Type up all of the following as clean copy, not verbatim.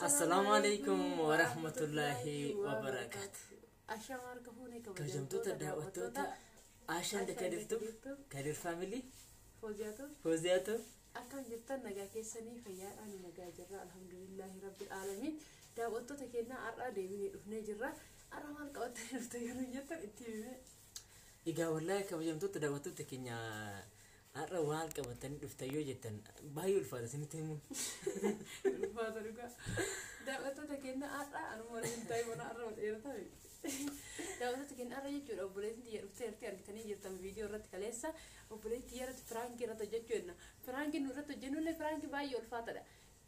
Assalaamu alaikum warahmatullaahi wabarakaatu. Ashaama harka fuunee. Kabajamtoota daawwattoota Ashaan Kadirtu Kadir Family. Fooziyaatu. Fooziyaatu. Akkam jirtan? Nagaa keessanii? Fayyaadhaan? Nagaa jirra, alhamdulillaahi rabbil aalamiin. Daawwattoota keenyaa, har'aa deebinee dhufnee jirra. Har'a maal qabattanii dhufte yeroo jettan itti himee. Egaa wallaahi kabajamtoota daawwattoota keenya, har'a waan qabatanii dhuftan yoo jettan baay'ee ulfaata isinitti himuun. Ulfaata dhugaa. Daawwattoota keenya, har'a anuma waliin ta'e mana har'a wal dheeratame. Daawwattoota keenya, har'a jechuudha obboleettiin xiyya dhuftee jirti, argitanii jirtan viidiyoo irratti kaleessa. Obboleettiin xiyya irratti prankii irratti hojjechuu jenna. Prankiin nu irratti hojjennullee prankii baay'ee ulfaatadha.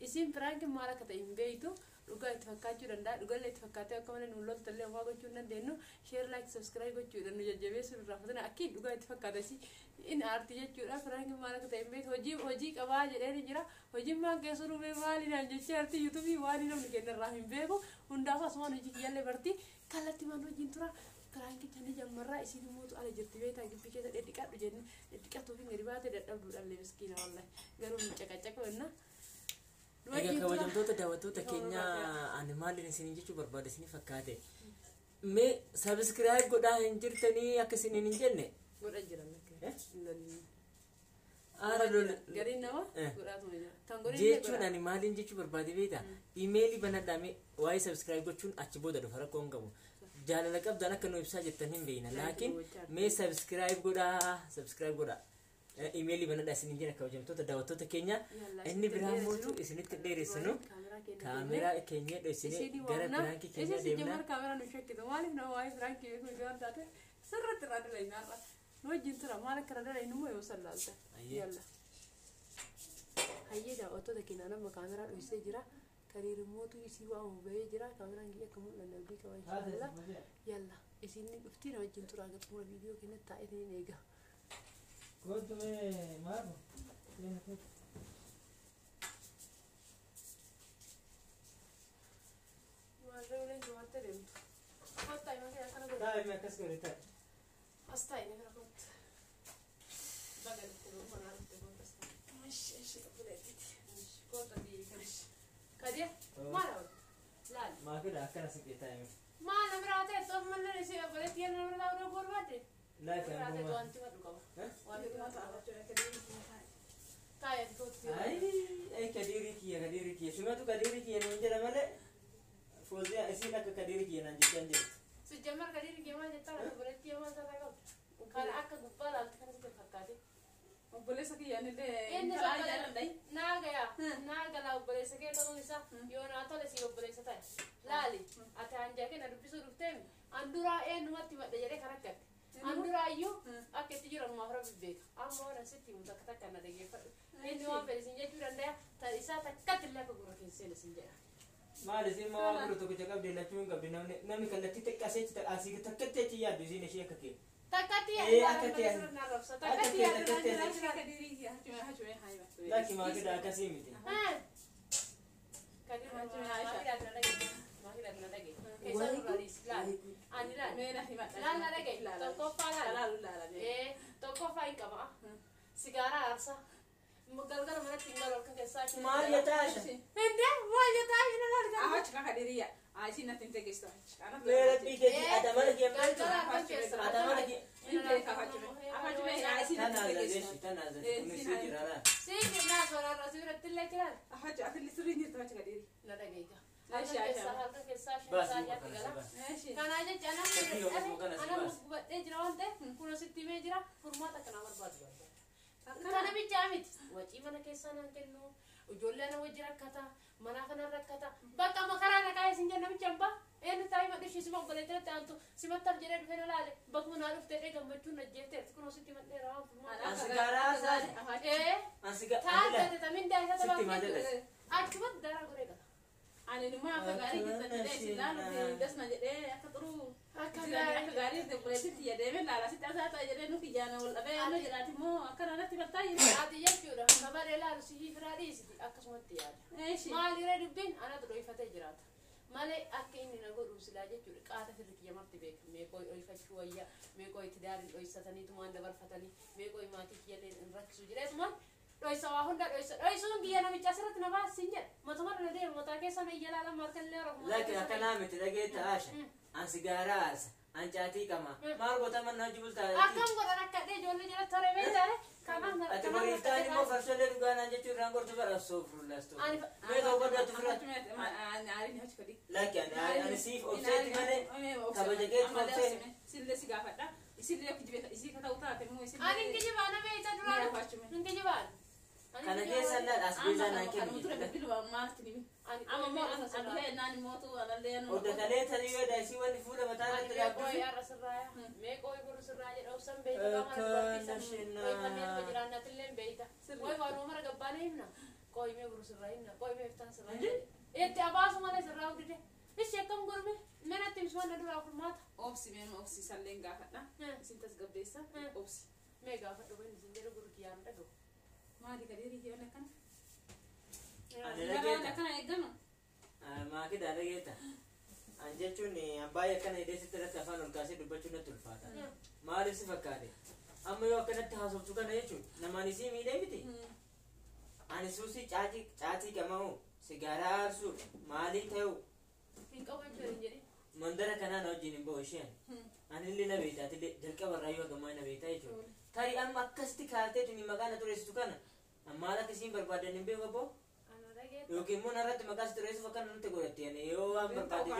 Isiin prankiin maal akka ta'e hin beektu, dhugaa itti fakkaachuu danda'a. Dhugallee itti fakkaatee akka malee nu loltallee homaa gochuu hin dandeenyu. Share, like, subscribe gochuudhaan nu jajjabeessuu irraa fatina akkiin dhugaa itti fakkaata isii in aarti jechuudha. Prankiin maal akka ta'e hin beektu. Hojii qabaa jedheen jira. Hojiin maan keessa dhufee maali naan jechee arti YouTubeii waan namni kenna irraa hin beeku. Hundaafuu asumaan hojii kiyyallee barti kallattii maan hojiin tura. Prankicha ni jammarraa, isiin immoo ala jirti beektaa, gibbii keessa dhedhiqadhu jenne dhedhiqatuuf hin gadi baate dadhabduudhaan miskiina wallahi garuu nu caqacaqu jenna. Egaa kabajamtoota daawwattoota keenya, ani maaliin isiniin jechuu barbaade isinii fakkaate? Mee subscribe godhaa hin jirtanii akka isiniin hin jenne. Godha jiran. Aara lola. Gariin nama godhaatuma jira. Kan godhin. Jechuun ani maaliin jechuu barbaade beektaa? Imeelii banadhaame waa'ee subscribe gochuun achi booda dhufa, rakkoo hin qabu. Jaalala qabdan akka nu ibsaa jettan hin beekna. Laakiin mee subscribe godhaa, subscribe godhaa. Imeelii banadhaa isiniin jenna kabajamtoota daawwattoota keenya. Inni biraa mootu isinitti dheeressinu kaameraa keenya dhoksine gara prankii keenya Isin deemna. jamar kaameraa nu shakkitu. Maaliif nama waa'ee prankii beeku waan taate sirriitti irraa dalayna har'a. Nu wajjin tura, maal akka irra dalaynu immoo yoo sallaalta. Ayyee. Yalla. Hayyee daawwattoota keenya, nama kaameraa dhoksee jira. Kariir mootu isii waamu bahee jira. Kaameraan kiyya akka mul'anne abdii qaba inshaallah. Yalla, isin dhuftii na wajjin tura gara xumura viidiyoo keenyatti taa'eetiin eega. Kootu mee maal? Maalree uleen jawaattee deemtu. Kottaa ima kee akkana godhe. Taa'e akkas godhe taa'e. As taa'e na bira kottu. Baga dhufte, mana dhufte, kottu as taa'e. Ishi ishi obboleettiiti. Kottu ati kadir. Kadir maal hawwatu? Laal. Maafidha akkana siqee taa'e. Maal na biraa ta'e xoof mallee ishee obboleettii yana na bira taa'uu barbaadde. Laata Na biraa ta'e ammoo. wanti madhu qaba. Wanti madhu qaba. Taa'e ati kottu. Ay, kadiirii kiyya, kadiirii kiyya, simatu kadiirii kiyya nuun jedha malee Fooziyaa isiin akka kadiirii kiyya naan jechaa hin jirtu. Sijjamar kadir kee maal jettaa laata obboleettii maal taataa qabdu? Kana akka gubbaa laaltu kana sitti fakkaate. Obboleessa kiyyaan illee Inni karaa soqolee jaaladha. naa gayaa naa galaa obboleessa kee ta'uun isaa yoo naa tole si obboleessa ta'e laali ati hanjaa kee na dubbisuu dhufteemi an duraa eenyumatti madha jedhee kan akkatte an duraayyuu akka itti jiru ammaaf rabbi beeka. Amma waan sitti himu takka takka na dhageeffadhu. Inni waan fedhe sin jechuu danda'a, ta isaa takkatti illee akka gurra keesseen sin jedha. Maal isiin maa waan gurra tokkicha qabdi lachuu hin qabdi? Namni kallattii xiqqaasee asii takkatti achi yaaddu isiin ishee akka kee. Takkatti Ee, yaaddu akka kee. arrabsa Akka takkatti kee, yaaddu takkatti naan yaaddu. jira. Kadirii kiyya hachumee hachumee haa Lakki maafidha akkasii miti. Kadir maafidhaaf na dhage, maafidhaaf na dhage keessaa nurraa dhiisi laali ani laali. Mee na himadha. Laal na dhagaye. Tokkoffaa laal. Laalu laala. Ee, tokkoffaa hin qaba. Sigaaraa aarsa. Galgala manatti hin galu, halkan keessaa achi. Maal jettaasha? Hindee maal jettaa hin laal. Achi kan kadiriya. Achi natti hin tegeessu achi. Mee rabbii keetii ata mana kee hin beektu? Galgala halkan keessa. Ata mana kee. Hin beeka hachumee. Hachumee achi Tana natti hin azazeeshi tegeessu. tana azazeeshi kunis sii jira laa. Sii jirnaa soraarra si biratti illee jiran. Achi ati sirrii jirtu achi kadiri. Na dhagaye. Ashi, Halkan ashi. keessaa halkan keessaa shan Baas isaa muka jaatti kana si gala. baas. Eeshi. Kanaa jecha Fakkii yommuu kana si anam baas. gubadhee jira waan ta'eef kun asitti himee jira, furmaata akkanaa barbaadu barbaada. Kana bichaa miti. Wacii mana keessaa naan kennu. Ijoollee ana wajji rakkata. Mana kana rakkata. Bakka makaraa na kaayee sin jenna namicha abbaa. Eenyu taa'ee madhu ishee sima obboleettii aantu simattaaf jedhee dhufee na laale. Bakkuma naa dhuftee dhee gammachuun na jeefteerti. Kun asitti madheera waan furmaata. An sigaaraa aarsaa. Ee An sigaa. taate tamindaa isa Sitti taphaa maa jedhas? achumatti daaraa godhee gala. Ani numa akka gaarii jirtan jedhee isin laalu dasna jedhee akka xuruu Akka jiranii gaarii. Akka gaarii jirte obboleettitti yadeeme laala sitti asaa ta'a jedhee nu kiyyaana wal dhabee yaannoo jedhaati immoo akka naannatti battaa jiru. Ati jechuudha kabaree laalu sihii firaa dhiisiti akkasumatti yaada. Eeshi. Maaliree dubbiin anatu dho'ifatee jiraata. Malee akka inni na godhu silaa jechuudha qaata firri kiyya marti beeka. Meeqoo dho'ifachuu wayya, meeqoo itti daariin dho'isataniitumaan dabarfatanii, meeqoo maatii kiyyallee hin rakkisu jedheetumaan Dhoysa waa hunda dhoysa. Dhoysuun biyya namicha asirratti na baasiin jedha. Matuma irra deema mataa keessa na iyya laala markallee oromoo. Laakiin akkanaa miti dhageetta Aasha. An sigaaraa aarsa. An caatii qama. Maal goota manna hojii bultaa? Akkam godhan akka dhee ijoollee jalatti horee beektaare. Kanaaf Ati bariiftaan immoo farsoollee dhugaa naan jechuu irraan gortu bara astoofurullah astoofurullah. Mee tokko godhatu ofirratti. Lakki ani siif obseeti malee kabaja keetti obsee. Sillee si gaafadha. Isillee kijibee isii ka ta'u taate immoo isillee. Ani hin kijibaan beekta duraan. Hin kijibaan. Kana keessa laal as beezaa naan kennu jechuudha. Oddatalee tarii yoo daasii wanni fuula mataa irratti dhaabdufi. Mee qooyi gurru sirraa jedha obsan beekta qaama dubartii wayi fanneen jiraannatillee beekta. Wayi waanuma mara gabbaana himna. Qooyi mee gurru sirraa himna. Qooyi mee iftaan sirraa himna. Itti abaasu malee sirraa hordide. Ishee akkam gurme manatti ibsuun duraa furmaata. Obsi mee obsi salleen gaafadha. Isin tasgabbeessa obsi. Mee gaafadhu wanni isin jedhu gurru kiyyaan dhagahu. Maali kadeerii kiyyaan akkana? Ani dhageeta. Akkana eegama. Maakida dhageeta. An jechuun baay'ee akkana hidheesitti irratti afaan ol kaasee dubbachuun natti ulfaata. Maaliif si fakkaate? Amma yoo akkanatti haasoftu kana jechuun namaan isii miidhee miti. Ani suusii caatii qama'u, sigaaraa aarsuu, maalii ta'u. Hin qabu jechuun hin jedhin. Mandara kanaan wajjin hin ba'u isheen. Anillee na beekta atillee jalqaba irraa yoo gammaa na beekta jechuudha. Tarii amma akkasitti kaatee tuni maqaa na xureessitu kana maal akka isiin barbaadan hin beeku abboo. Yookiin immoo narratti maqaa si xureessuuf akka nutti godhatte ani yoo waan barbaade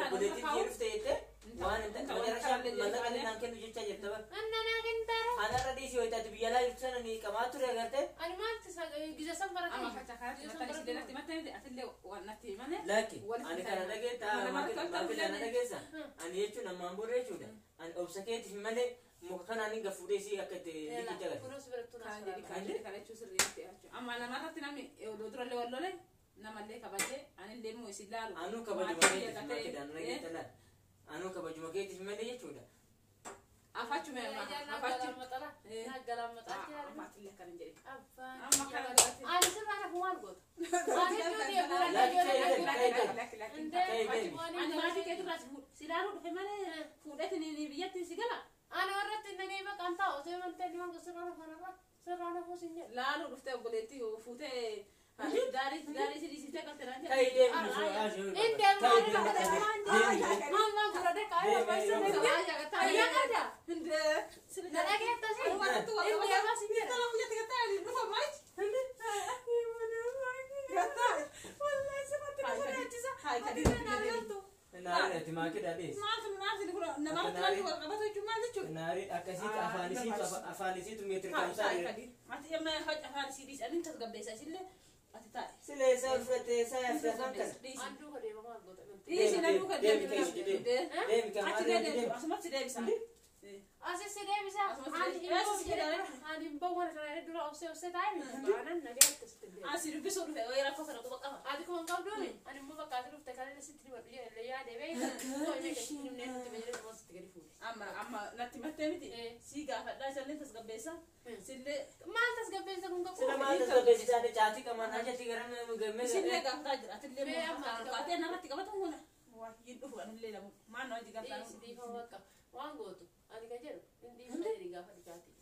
obboleettiin kiyya dhufte jettee waan hin taane macarrashaa mallaqa inni naan kennu jechaa jirta bara. Anna naa kentaara. Anarra dhiisii wayita ati biyya alaa jirtu sana ni qamaa ture agartee. Ani maalti gisa san bara Amma facha kanatti maxxanee si natti maxxanee atillee waan natti himane. Lakki ani kana dhageetta maakii kana dhageessa ani jechuun ammaan booda jechuudha ani obsa keetiif malee muka kanaan hin gafuudhee si akka itti liqicha garte. Kunuus birattuu Kana jedhi kan jedhi kana jechuun sirrii miti jechuudha. Amma namarratti namni odoo durallee wal lole namallee kabajee anillee immoo isin laalu. Anuu kabajuma keetiif maakii ana dhageetta laal anuu kabajuma keetiif malee jechuudha. Afachuma afachu. Afatillee akkana jedhi. Amma kana godhate. Ani sirraa nafu maal goota? Ani Ani maatii keetirraa si laaluu dhufe malee fuudheetiin biyyatti si gala. Ani warratti nagee maqaan taa'u osoo himantee ni maal sirraa nafu kanarra sirraa nafu sin jedha. Laaluu dhuftee obboleettii fuutee daarii daarii si dhiisitee qalte naan Ta'ii jedhe. deemi osoo haasoo Hin deemu amma gurra kaayee barbaachisa. Ayyaa qada. Na dhageetta si. Hin deemaa sin jedha. Naarii ati maakii dhaadhees. Naarii akkasitti afaan isiitu meetira kamsaa jira. Sila isaa fudhattee isaa yaafte afaan kana. Anduu kadeema maal goota? Deemi kan maal deemi. Asii si deebisa. Ani hin bahu jedha. Ani hin bahu mana kana dura obsee obsee taa'e baanan nagee akkasitti deema. Ati kuma hin qabduuni ani immoo bakka ati dhufte kan inni sitti himadu jedhe yaade beekta. Qo'imee kan inni himnee nutti fayyadamu immoo sitti gadi fuudhe. Amma amma natti mattee miti si gaafadhaa isallee tasgabbeessa sillee Maal tasgabbeessa kun qabu? Sila maal tasgabbeessisaa caatii qamaan hajjatti gara gammee isillee gaafataa jira atillee Mee amma ati kaatee narratti qabatu kun waa hin dhufu anillee lamu maal na hojii Dhiisi gargaaru dhiifama bakka waan gootu ani kan jedhu hin dhiifama jedhi gaafa dhufaatii.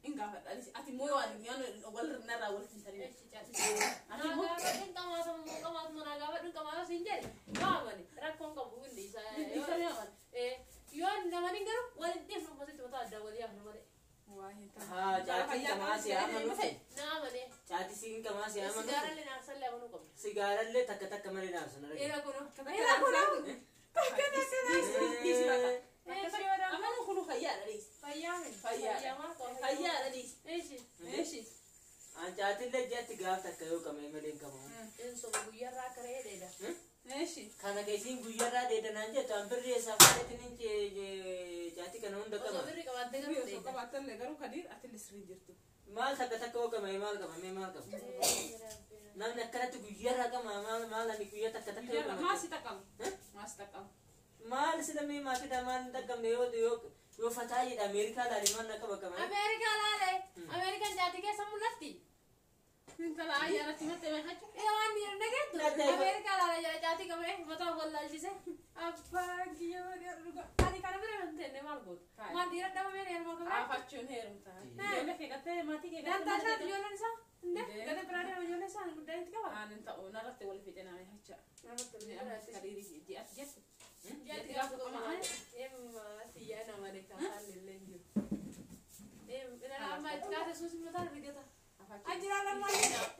hin gaafadha ati immoo waan wal narraa walitti hin tarin Echi caatii. Naa gaafadhu qamaasa immoo qamaasuma naa gaafadhu qamaasa siin jedhe waamani rakkoon qabu hundi isaa. Dhiifamee aman. Yoo namani garuu waliin dhiifnu masitti mataa addaa walii yaafna malee. Waa hin Haa caatii qamaa si amanu. Naa malee. Caatii siin qamaa si amanu. Sigaarallee naarsallee amanuu qabna. Sigaarallee takka takka malee naarsan argina. Ila kuno. Ila kuno. Amanu kunu fayyaadha dhiisi. Fayyaa miti. Fayyaadha. maal qaba? Fayyaadha dhiisi. Eeshi. Eeshi. An caatillee ji'atti gaaf takka yoo qamee malee hin qabamu. Insoba guyyaarraa akka re'ee dheeda. Eeshi. Kana keessiin guyyaarraa dheedanaan jettu an birri eessaa fudhateetiin caatii kana hunda Osoo qaba. birri qabaattee garuu Osoo dheeda. qabaattallee garuu kadiir atillee sirrii jirtu. Maal takka takka yoo qamee maal qaba mee maal qaba? Namni akkanatti guyyaarraa qama maal maal ani guyyaa takka takka yoo Maal qama. si xaqqabu? Maal si xaqqabu? Maal sila mee maakida maal hin xaqqabne yoo yoo yoo fataa jedha Ameerikaa laali maal na qaba qaba. Ameerikaa laale. Ameerikaan caatii keessa mul'atti. Intala ayyaanatti mattee beekachu. Waan dhiira dhageettu. Ameerikaa laala jala caatii qabee mataa wallaalchise. Abbaa kiyya marii dhugaa. Ani kana bira hin teenne maal gootu? Maal dhiira dhabamee heeruma qabee? Afachuun heerumta. Ijoollee kee gattee maatii kee Dantaa isaati ijoolleen isaa. Inde gata biraa deema ijoollee isaa guddaa itti qaba. Aanin ta'uu narratti wal fixe nama jecha. Kariirii ji'atti jettu. Ji'atti gaafa qaama. Eemma siyyaa nama malee kaasaan illee hin jiru. Amma itti kaase suus mataa rigata. Ajira lamaa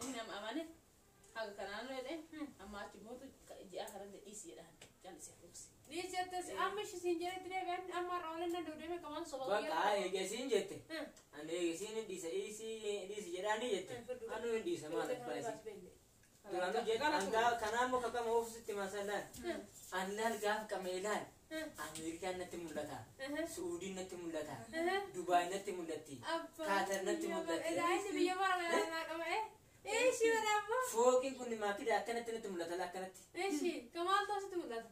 Inni nama amane haga kanaan jedhe amma achi mootu ji'a kanallee dhiisi jedhaan callisee dhugsi. Dhiisi jettes amma ishisiin jedhetti deebi'an amma har'a waliin danda'u deemee qamaan soba Bakka eegesiin jette. Ani eegesiin dhiisa dhiisi jedhaani jette. Anu hin dhiisa maal abbaa isii. Duraanuu jette hangaa kanaa immoo kakama oofisitti masallaan. Ani laal gaafa qame ilaal. Ameerikaan natti mul'ata. Suudiin natti mul'ata. Dubaay natti mul'atti. Kaatar natti mul'atti. Inni biyya mara naa qaba'e. Eeshi badhaabba. Fooqiin kun maakida akkanatti natti mul'ata laa akkanatti. Eeshi kamaal ta'usitti mul'ata.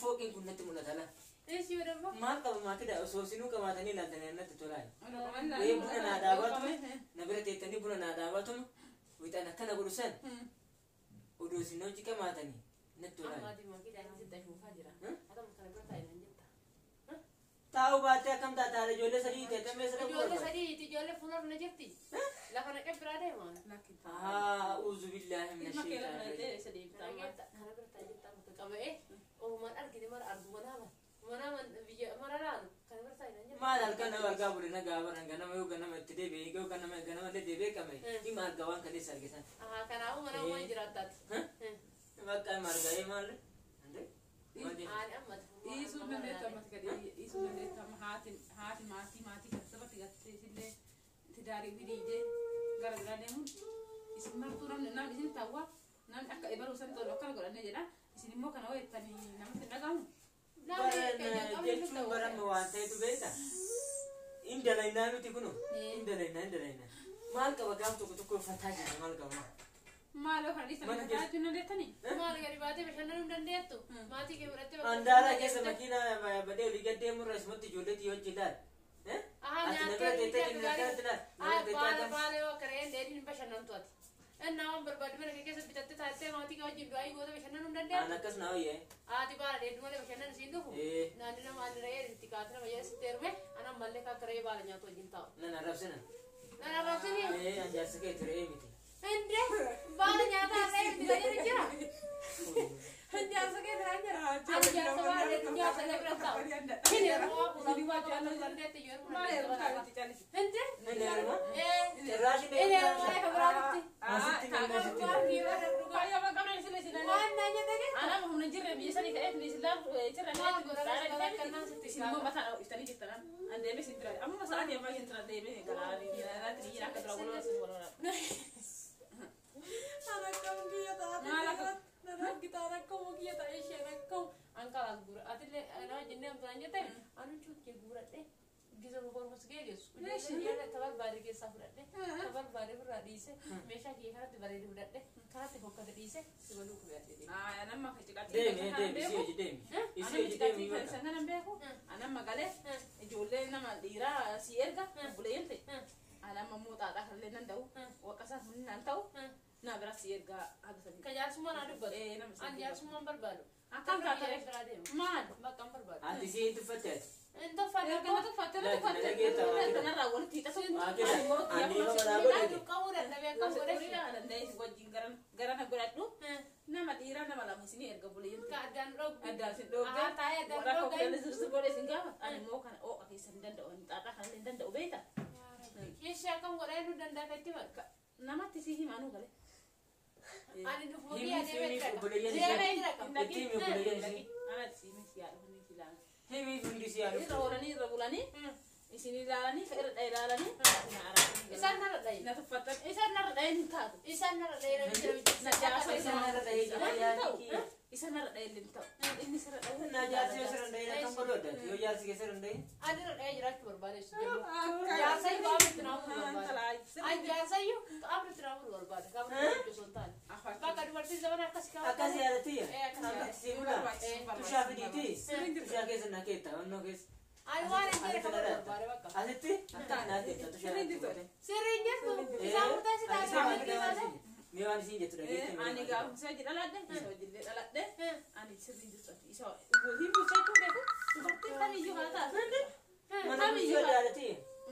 Fooqiin kun natti mul'ata laa. Eeshi badhaabba. Maal qaba maakida osoo sinuu qabaatanii ilaaltanii natti tolaa. Wayii buna naa dhaabaatuma na bira teettanii buna naa dhaabaatuma wixaan akkana godhu san odoo isin hojii qabaatanii natti tolaa. Ammaati maakida inni sitti ashuufaa jira. Atama kana bira taa'e nan jetta. Taa'uu baattee akkam taata ijoollee sadii teettamee sadii Ijoollee sadiiti ijoollee fuuldura na jirti. Lafa naqee biraa deema. A'uuzu billaahi mina sheexaani. Kana bira taa'e jetta bakka qaba'ee oomaan argite mara argu manaa biyya mara laalu kana bira taa'e nan jetta. Maal halkan nama argaa bule na gaafa ganama yoo ganama itti deebi'e yoo ganama ganama illee deebi'ee qame dhimma argaa waan kaleessa argisan. Kanaafuu mana waan jiraattaati. Bakka hima argaa maal? Ani ammati. Dhiisuu dandeettu ammatti gadi dhiisuu dandeettu amma haati haati maatii maatii kan sabatti gattee isillee tidaarii fi dhiidee gara biraa deemuun isin martuu namni namni isin tawwa namni akka ebaluu san tolu akkana godhannee jedha isin immoo kana wayettanii namatti hin dhagahamu. Jechuun barama waan ta'etu beekta. Hin dalaynaa miti kunu. Hin dalaynaa hin dalaynaa. Maal qaba gaaf tokko tokko uffataa jira maal qaba? Maaloo kana dhiisanii fataa jechuun dandeettanii? Maal gadi baatee bashannanuu hin dandeettu. Maatii kee fudhattee Andaara keessa makiina badee olii gad deemurra isumatti ijoolleetti yoo hojii ilaal. Ahaa Ati na bira nyaattee teettee jirtu akkanatti ilaal. Haa baala baala yoo akka re'een dheedhiin hin bashannantu ati. Innaa waan barbaadu mana kee keessa bitattee taattee maatii kee wajjin du'aa goota bashannanuu hin Aan dandeettu. akkas naa hoyyee. Haati baala dheedhuu malee bashannan siin dhufu. Naanni nama ani re'ee itti kaatee nama jedhe sitti heerume ana ammallee akka re'ee baala nyaatu wajjin taa'u. Nan arrabsina. Nan arrabsini. An jaarsa kee re'ee miti. Inde baala nyaataa re'ee miti kan jedhu jira. Jaarsa kee biraan jira. Ani jaarsa baala dheedhuu nyaata illee bira taa'u. Hin heerumaa fuudhanii waa jaalladhu dandeette yoo Maal heerumaa heerumtaa miti callisi. Inde. Nan heeruma. Ee. Cirraashi Inni heerumaa eega biraatti. Asitti nan asitti. Baay'ee waan qabdan isin isin Waan na nyaata kee. Anama humna hin jirre biyya sanii ka'eef isin laafu cirra Maal godhaa kannaan sitti isin immoo mataa iftanii jirtan an deemee isin bira amma sa'aatii ammaa isin bira deemee galaanii jira akka dura waloo isin waloo Ana akkam kiyya taate. Maal akka- Nana gitaara akkam kiyya ta'e isheen akkam. An kalaas guura. Atillee na wajjin deemtu naan jette anu cuukkee guuradhe. Gisa mormus geegessu. Ijoollee tabarbaade keessaa fudhadhe. Tabarbaade irraa dhiise. Meeshaa kiyya kanatti bareedu fudhadhe. Kanatti fokkate dhiise. Si baluu kubee Anamma ciqatii Deemi deemi isii hojii deemi. Isii hojii deemi kan bakka. isaan kanan beeku anamma galee ijoollee nama dhiiraa si erga buleeyyan ta'e anamma immoo xaaxaa kanallee nan da'u waqasaa sun nan ta'u na bira si erga haga sanii. Ka jaarsummaa naa dubbatu. Ee nama si An jaarsummaan barbaadu. Akkam taate biraa deema. maal? Bakka hin barbaadu. Ati isii hin tuffatte ati. Hin tuffanne Erga na tuffatte na tuffatte kanarraa walitti hidhatu. Maakida ani yoo manaa godhate. Qabuu dadhabee akkam godhe. Danda'e wajjin garana godhadhu nama dhiiraa nama lama isinii erga buleeyyan Ka addaan dhoogu. Addaan sin dhoogge. Ahaa taa'ee addaan Rakkoo dhoogge. kana zirzir godhe isin gaafa. Ani immoo kana oo'a keessa hin danda'u. Ani xaaxaa kanallee hin danda'u beekta. Ishee akkam godhee nu danda'a itti marga. Namatti si himanuu gale. Ani dhufu Himi biyya fi deemee himi jira. obboleeyyan Deemee ishee. jira qaba. Itti himi obboleeyyan ishee. Anatti si himi si yaadhu ni si ilaala. Himi hundi si yaadu. Irra oolanii irra bulanii isin ilaalanii irra ilaalanii na araaranii. Isaan narra dhaye. Na tuffattan isaan narra dhahee hin taatu. Isaan narra dhaye namicha namicha. Na jaarsa Isa narra dhahee jira hin ta'u. yaadni. Isa narra dhahee hin ta'u. Inni sirra dhahee. Na jaarsi yoo sirra hin dhahin akkam godhu adda. Yoo jaarsi kee sirra hin dhahin. Ani irra dhahee jiraachuu barbaade. Jaarsayyuu qaamni naamuu barbaade. Ani jaarsayyuu qaamni naamuu barbaade. Qaamni naamuu osoo hin taane. Bakka dubartiin zamana akkas kaawwatu. Akkas yaadatti Ee, akkas yaadatti. si mula. Tushaa fidiiti. Tushaa keessa na keetta onnoo keessa. Ani waan hin jedhe kan barbaade bakka. Asitti naatti Sirriin jirtu. Sirriin jirtu isaan murteessi taate. Mee waan isiin jettu dhageetti. Ani gaafumsa hojii dhaladhe, isa hojiillee dhaladhe. Ani sirriin jirtu ati isa hin bulchaa jechuun beeku. Dubartiin kamiyyuu haa taatu. Mana bulchuu jaalati.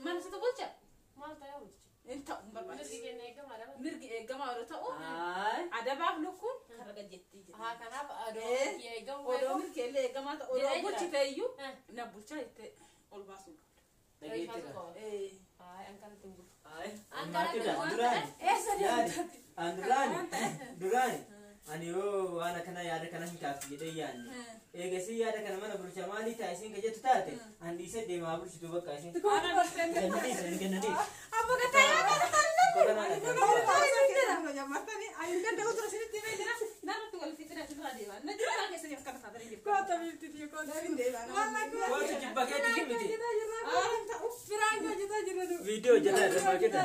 Mana situ bulcha. Maal ta'ee bulcha? Hin ta'u hin Mirgi barbaachisu. keenya eegamaadha. Mirgi eegamaa yeroo ta'u Ayi. adabaaf lukkuun karra gajjettii jedha. Haa kanaaf odoo mirgi eegamu Odoo mirgi illee eegamaa ta'u odoo Jedhee jira. bulchite iyyuu na bulchaa jettee ol baasuu qabda. Dhageetti. Haa an kanatti hin bulchu. Ayi. An kanatti waan Duraani. eessa deemtu? An duraani. Duraani. Ani yoo waan akkana yaada kana hin kaaftu jedhee yaadne. Eegasii yaada kana mana bulchaa maalii ta'a isiin ka jettu taate an dhiisee deemaa bulchitu bakka isiin. Kenna dhiisa kenna dhiisa. Abbo gataa yaa Kokanaa Kootu jibba keetti himiti. Viidiyoo hojjetaa irra maaketa.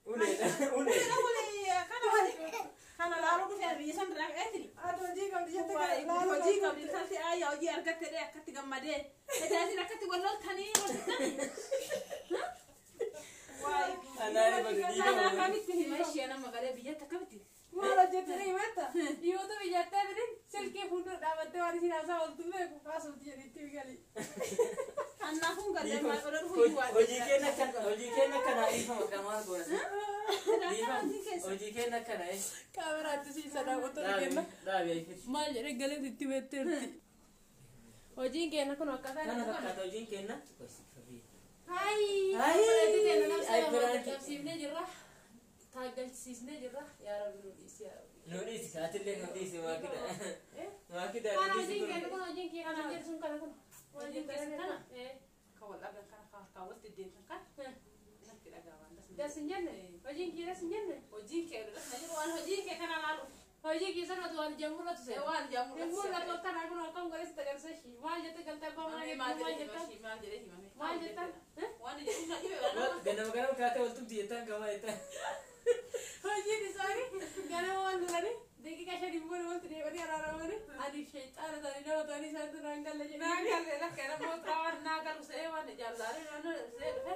Ulee ulee. Hojii qabdi taate ayyaa hojii argatte dhee akkatti gammadee tajaajila akkatti wal loltanii wal fixanii. Anaani badu Kana dhiifama. akkamitti hima ishee nama galee biyyatti akkamitti? Maal hojjettanii himatta? Dhiyoota biyyattaa jedhin silkii fuuldura dhaabattee waan isin haasaa ooltu beeku kaasuuti jedhitti gali. Annaafun galee maal odoo dhufu Hojii kenna kana hojii kenna kana dhiifama qamaan goona. Dhiifama hojii kenna kana. Kaameraatti siisa daawwattoota kenna. Dhaabi ayi. Maal jedhee galeetti itti beekteerti. Hojiin keenya kun akkaataa Kana inni kana. fakkaata hojiin kenna. Hayi! Hayi! Obboleettii teenya Ay, nama biraanki. qabsiifnee jirra. Taaggalchiisnee jirra. Yaa Rabbi nu dhiisi yaa Rabbi. Nu dhiisi aatillee nu dhiisi maakida. Maakida Kana nu dhiisi hojiin keenya kun. kun hojiin keenya kan jedhu sun kana kun. Hojiin keessa kana? Eh. Kan wal dhaban kana kan walitti deemtan kana natti dhaga'aman. Das hin jenne? Hojiin kee das hin jenne? Hojiin kee das na jiru waan hojiin kee kana laalu. Hojii kee sana waan ijaan mul'atu seera. Waan ijaan mul'atu Hin mul'atu seera. akkanaa kun akkam godhe sitti agarsiisa. Maal jette galtee abbaa manaa Maal keetii maal jedhee jettan? himame? Maal jedhee himame? Maal jettan? Waan jedhu na dhibe waan Ganama ganama kaatee waltumti jettan gamaa jettan. Hojiin isaanii ganama wal lolanii daqiiqa shaniin booda walitti deebi'anii araaramanii ani sheexaana isaanii nama ta'anii isaantu naan galle jedhanii. Naa galle lakka nama waan naa galu se'ee waan jaalladhe naannoo se'ee dhufe.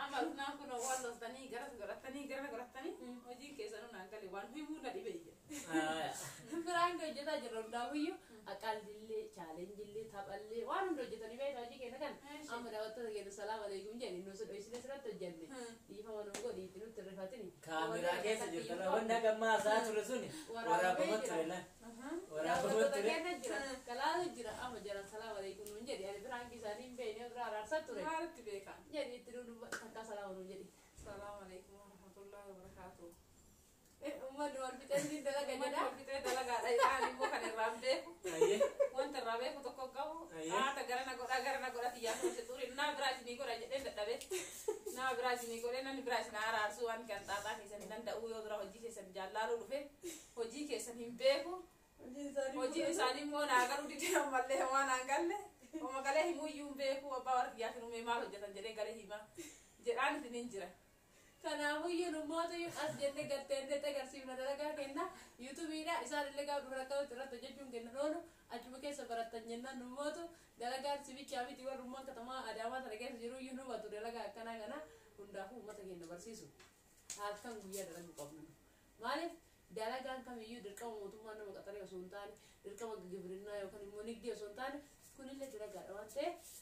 Amma naan kun waan loltanii gara godhatanii gara godhatanii hojiin keessanuu naan galle waan himuu na dhibe ija. Biraan hojjetaa jirra hundaafuyyuu aqaldillee chaalenjillee taphallee waan hunda hojjetanii beektaa hojii keenya kana amma daawwattoota keenya salaam aleekum jedhi nu dhoysine sirratti hojjenne dhiifama nu godhi itti nutti rifatini. Kaameraa keessa jirtu la wanni akka ammaa haasa'aa ture suni waraabama ture la. Waraabama Daawwattoota ture. keenya jira galaatu jira amma jiran salaam aleekum nuun jedhi ani biraan isaanii hin beekne biraa araarsaa ture Maalitti beekan? jedhi itti nu takkaa salaama nuun jedhi. Salaamu alaikum warahmatullahi wabarakatuh. Uummanni wal fixee ni dalaga jedha. Wal fixee dalagaadha jedhaan immoo kan irraa hin beeku. Ayyee. Wanta irraa beeku tokko qabu. Ayyee. Haata gara na godhaa gara na godhaa xiyyaa kunuunsa xurii nama biraa isinii godha jedhee dadhabee. Nama biraa isinii godhee namni biraa isin araarsuu waan kan xaaxaa keessan hin danda'u yoo dura hojii keessan jaallaaluu dhufe hojii keessan hin beeku. Hojiin isaanii immoo naa galuu didee ammallee waan naan galle. Oma galee himuu iyyuu hin beeku abbaa warra kiyyaatiin uumee maal hojjetan jedhee galee hima. Jedhaan isin hin jira. Kanaafuyyuu nummoota as jenne garteennee agarsiifna dalagaa kenna yuutuubiidha isaan illee gaafa dura akkamitti irratti hojjechuun kenna oolu achuma keessa barattan jennaan nummootu dalagaan sibichaa miti warri ummaan katamaa adaamaa tana keessa jiru iyyuu nu hubatu dalagaa akkanaa kana hundaafuu uummata keenya barsiisu halkan guyyaa dalaguu qabnu maaliif dalagaan kamiyyuu dirqama mootummaa nama qaxaree osoo hin taane dirqama gibirinnaa yookaan immoo nigdii osoo hin taane kunillee dalagaadha waan ta'eef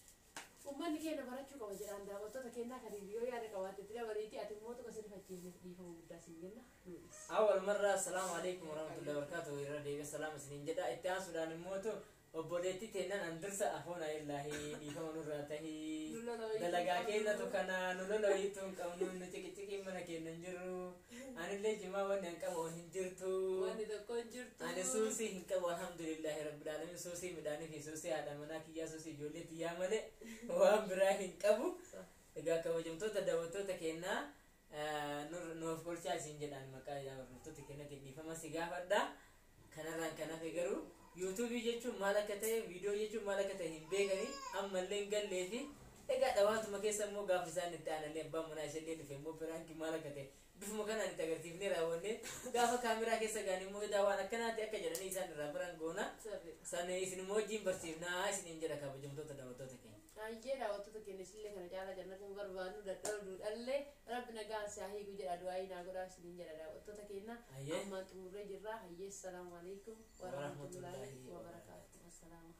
Uummanni keenya barachuu qaba jedhaan daawwattoota keenyaa kan yoo yaada qabaatte itti dabaliiti ati immoo tokko sirrifachiifneef dhiifama guddaa siin jenna nuunis. Awwal marra assalaamu alaikum warahmatullahi wabarakatuh irra deebiin salaama isiniin jedha itti aansuudhaan immoo obboleettii teennan andirsa afoona illaahi dhiifama nurraa tahii dalagaa keenyatu kana nu loloyitu hin qabnu nu ciqiciqiin mana keenya hin jirru anillee jimaa wanni hin qabu hin jirtu Wanni tokko hin jirtu. ani suusii hin qabu alhamdulillahi rabbil alamin suusii midhaanii fi suusii haadha manaa kiyyaa suusii ijoollee tiyyaa malee waan biraa hin qabu egaa kabajamtoota daawwattoota keenyaa nuuf gorchaa isin jedhaan maqaa hordoftoota keenyatiin dhiifama si gaafadha kanarraan kan hafe garuu yuutuubii jechuun maal akka ta'e viidiyoo jechuun maal akka ta'e hin beekani ammallee hin gallee fi egaa dhawaatuma keessa immoo gaafa isaan itti aananii abbaan manaa isallee dhufe immoo biraankii maal akka ta'e Bifuma kanaan itti agarsiifnee raawwanne gaafa kaameraa keessa gaan immoo edaa waan akkanaatti akka jedhanii isaan irraa baran goona. Sirriidha. San isin immoo wajjin barsiifnaa isiniin jedha kabajamtoota daawwattoota keenya. Ayyee, daawwattoota keenya, isillee kana caalaa jannata hin barbaannu, dadhabduudhallee rabbi nagaan si haa hiiku jedha, du'aayii naa godhaa isiniin jedha daawwattoota keenya. Ayyee. Ammaan xumurree jirra. Hayyee, salaamu alaikum warahmatullaahi warahmatullaahi wabarakaatu. Wassalaama.